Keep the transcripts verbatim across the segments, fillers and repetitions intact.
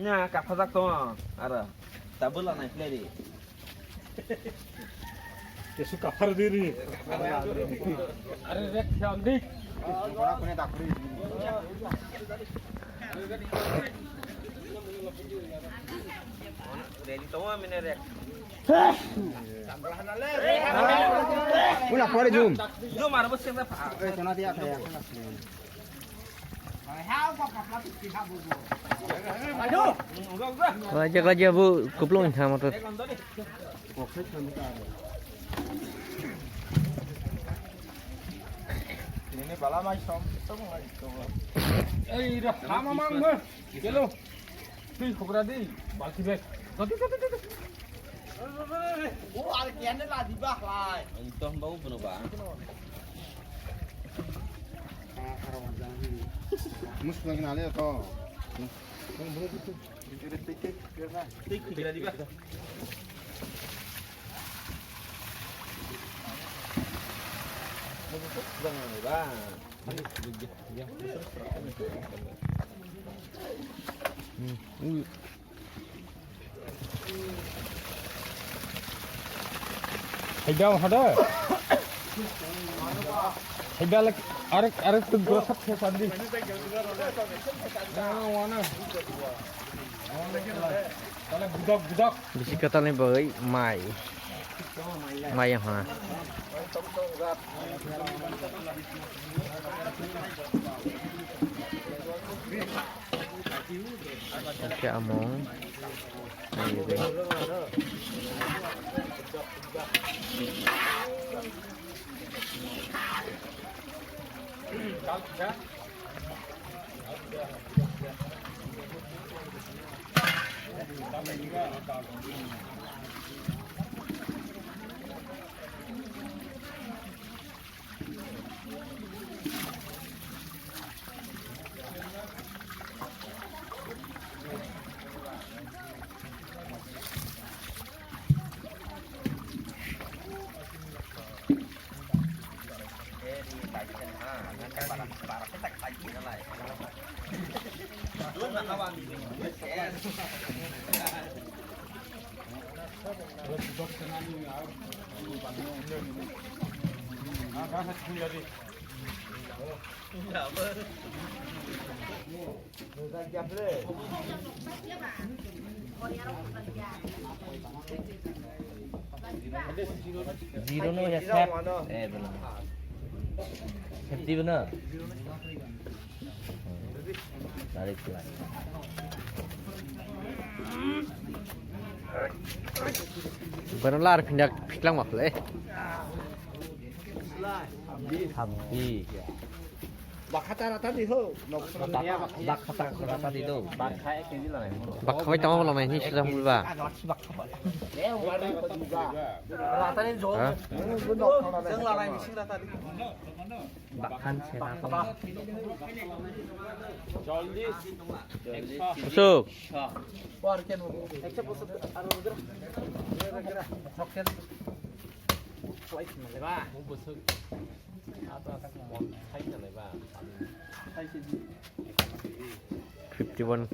Nya kaphajak tongo aro tabuk lanai khlai di. Kesu kaphar di ri. Are rek khyam di. Ready tongo mine rek. Ula pore jum. Jum aro bo sengda pha. Eh, sona dia kaya. Raja raja bu kuplung sama tu. Ini bala mai som som ngai to. Ei ra hama mang mo. Kelo. Tui khobra di. Balti bag. Jodi jodi jodi. O ar kiyan la di ba lai. Ang to hamba u bono ba. Musu lagi nale to. Hai dong, hada. Hai balik, arek, arek tu gua sab khe sandi. Wana, wana. Tale budak, budak. Bisi katal ni bagwi mai. Mai ha. Oke, among. Ayo, deh. Zero no ya sep. Eh, belum. Safety benar. Tarik lah. Baru lar pindah pitlang waktu eh. Hampi. Bakha ta rata di ho. Bakha ta rata di do. Bakha ek kg lanai. Bakha bai tamo lanai ni sida mulba. Rata ni jo. Jeng lanai ni sing rata di. Bakhan se rata. Usuk. Eksa bosok aro gra. Gra. Flight male ba. Fifty one.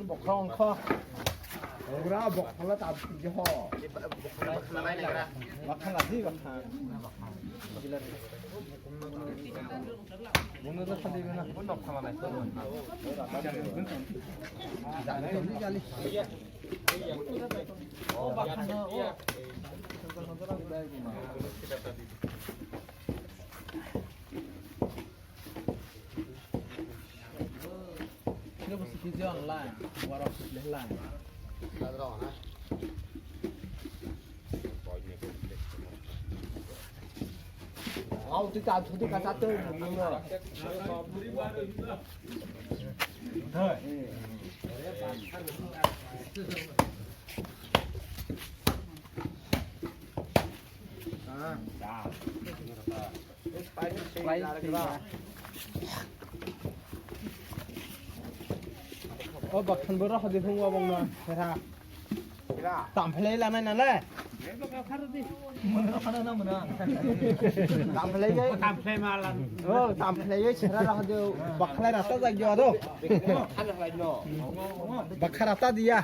Bokhorok wngkha. Ora bokhorok ta bijo ho. Bakhan la di bakhan. Bono da khali bana. Bono khala nai. Jali jali. O bakhan o. Ini mesti kerja online, warok online. Kau tu tak tu tak satu. Ah. Sprite. Sprite. Sprite. O bakhan bo rohadi phung wabang no, sera. Tam phlai lanai nalai. Tam phlai gai. Tam phlai malan. O tam phlai gai sera rohadi bakhlai rata jagyo ado. Bakha rata diya.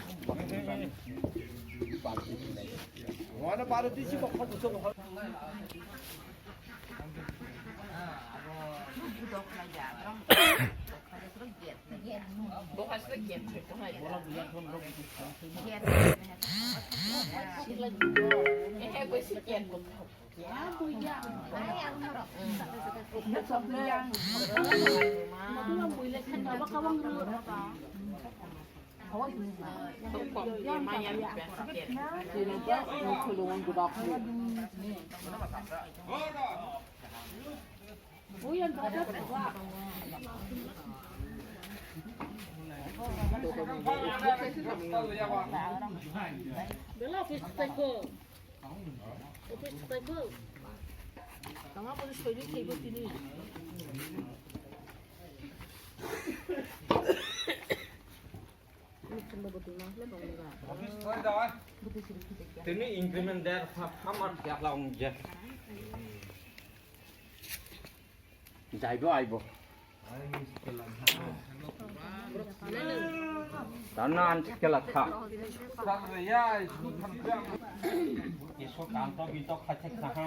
Tini increment der ha, hamar kya la ong je. Jaibo aibo. Tana an kela tha. Iso kanto bito khache khaha.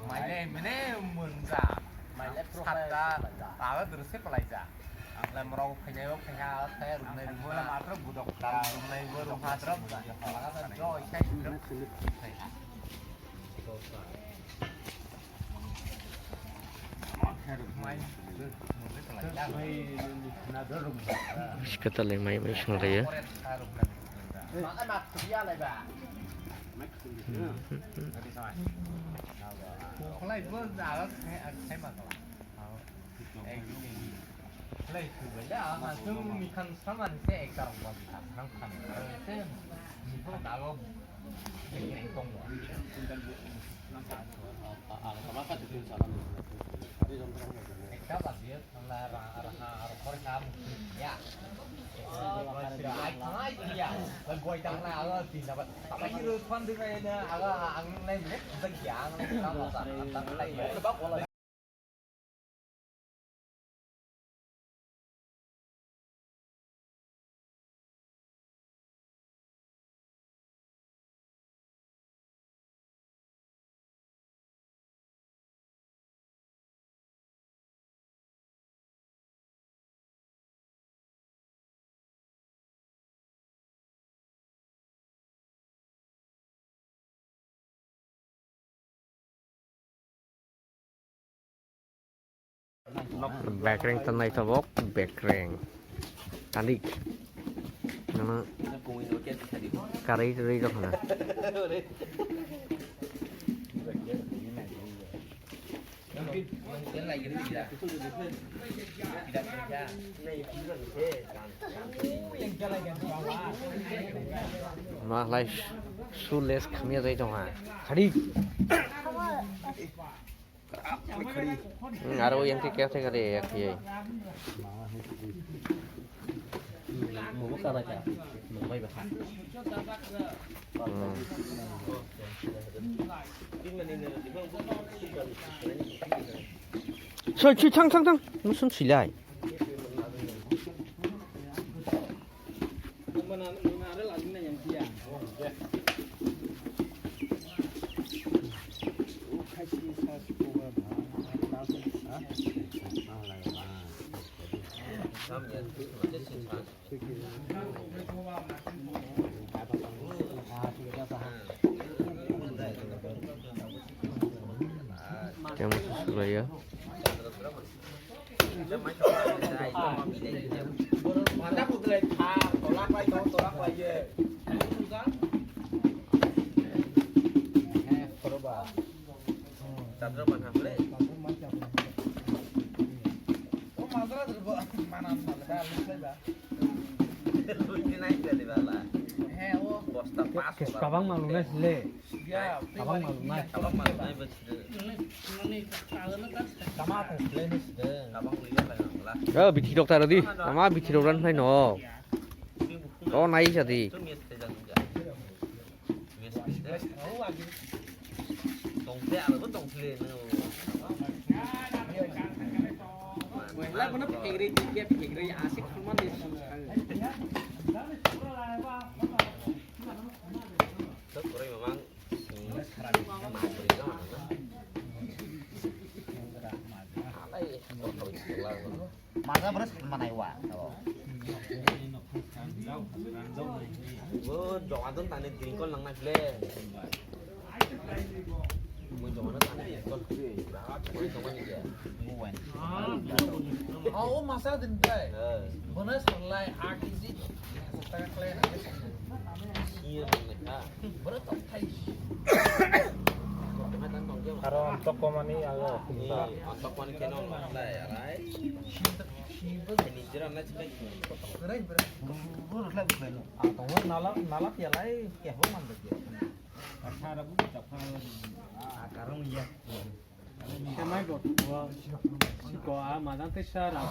Maile mene munja, maile khata, tawa durse palaija. Ang le morok phainai o phaiha, thai rwnai rwnai. Bola matro budok ta. Rwnai bo rwha drop. Joy sai drop. Hospital ni mai mai swnglaiyo. Bekreng tanai tabok, bekreng. Tanik. Nana. Karai roi rok na. Ma lai su les khamya jai tong ha. Khadi. Hmm, aro yang khe khe khe khe khe. Soi, soi, thang, thang, thang. Musun silai. Temo susu ya. Kabang malungnai sile. Kabang malungnai. Oh, bithi rok taro di. Ama bithi rok ran nai no. To nai sa di. Maja bwrwi sakni manai wa. Bo joga don tani green call nang nai ble. Bo joga don tani green call. Bo joga ni ya. Bo wan. Oh, oh, masa din bai. Bona salai a kg. Iya, nang nai ka. Bro, tongthai. Aro ontok komani ago. Ontok komani keno lai, alai. Ni jira na chikai. Ang tongo nala, nala tialai, kebo man de. Karong ya. Kemai bo tuwa. Siko a madan te sara.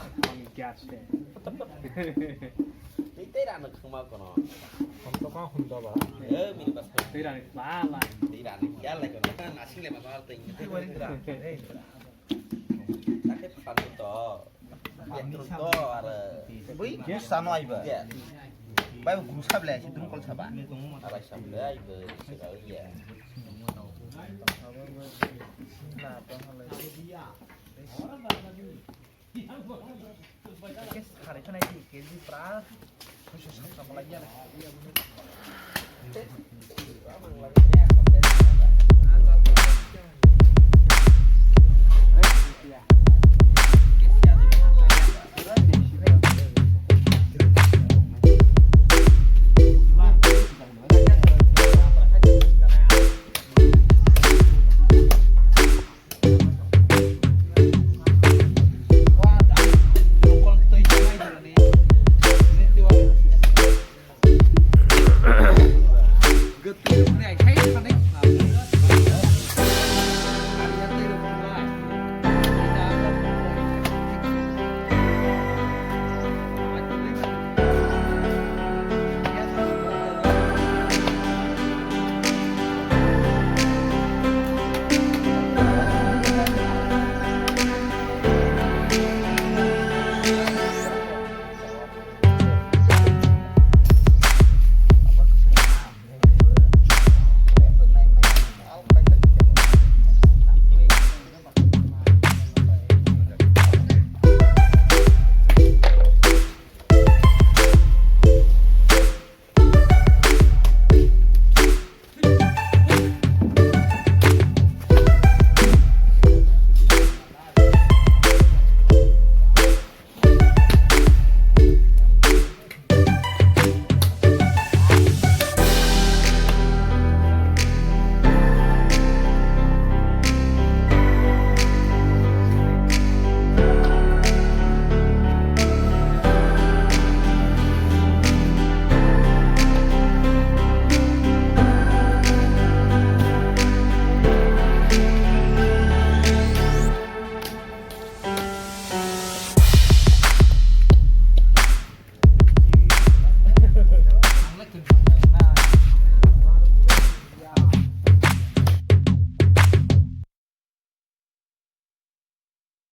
Ni tei rano khuma kono. Hum to ka hum da ba. Eh, mini bas. Tei rano ba la. Tei rano ya la kono. Nasing le ma ba tei. Tei wari da. Tei. Tei phan to. Bui gusa no aiba. Bai gusa ble si dum kol saba. Abai sable aiba. Sila ya.